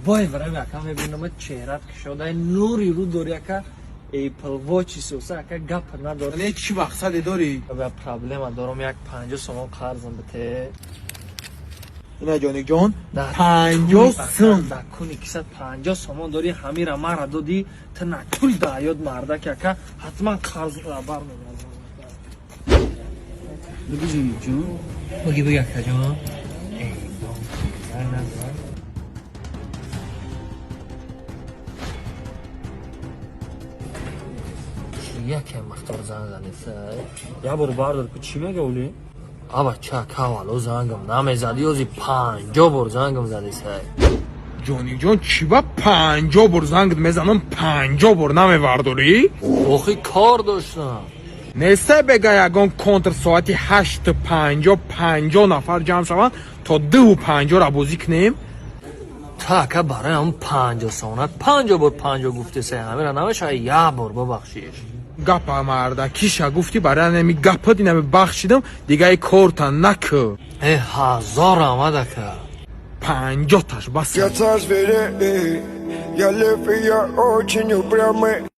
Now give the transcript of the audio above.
Любой время, ака, мебинам, чеҳрат кушодай, нури рӯ дори, ака, Apple Watch соса, ака, гап надорам. Не, чӣ мақсаде дорӣ? Я проблема дорам, як 50 сомон қарзам бите. Ина, ҷоникҷон, 50 сум. Дар куни кисат 50 сомон дорӣ, ҳамира мара додӣ, ту натури да ҳаёт мардаки, ака, ҳатман қарз бармегардам. Буги, ҷоникҷон. Буги, буги, акаҷон. Назан. Яке махтор занг задеса. Я бор бардор ку, чӣ мега ули? Аба ча кавало зангам намезади, ёзи 50 бор зангам задеса. Ҷоникҷон, чӣ ба 50 бор зангт мезанам, 50 бор намевардорӣ? Охи, кор доштам. Неста, бега ягон контр соати 8:50 50 нафар ҷамъ шаванд, то 2:50-ра бозӣ кунем. Та, ака, барои ҳам 50 сомонат 50 бор 50 гуфтеса, ҳамира намешава як бор бубахшиш? Гапа марда киша гуфтӣ, барои ҳами гапат инами бахшидам, дигаи корта накӯ. Э, ҳазор раҳмат, ака. 50-таш бас. Я царь зверей, я лев, и я очень упрямый.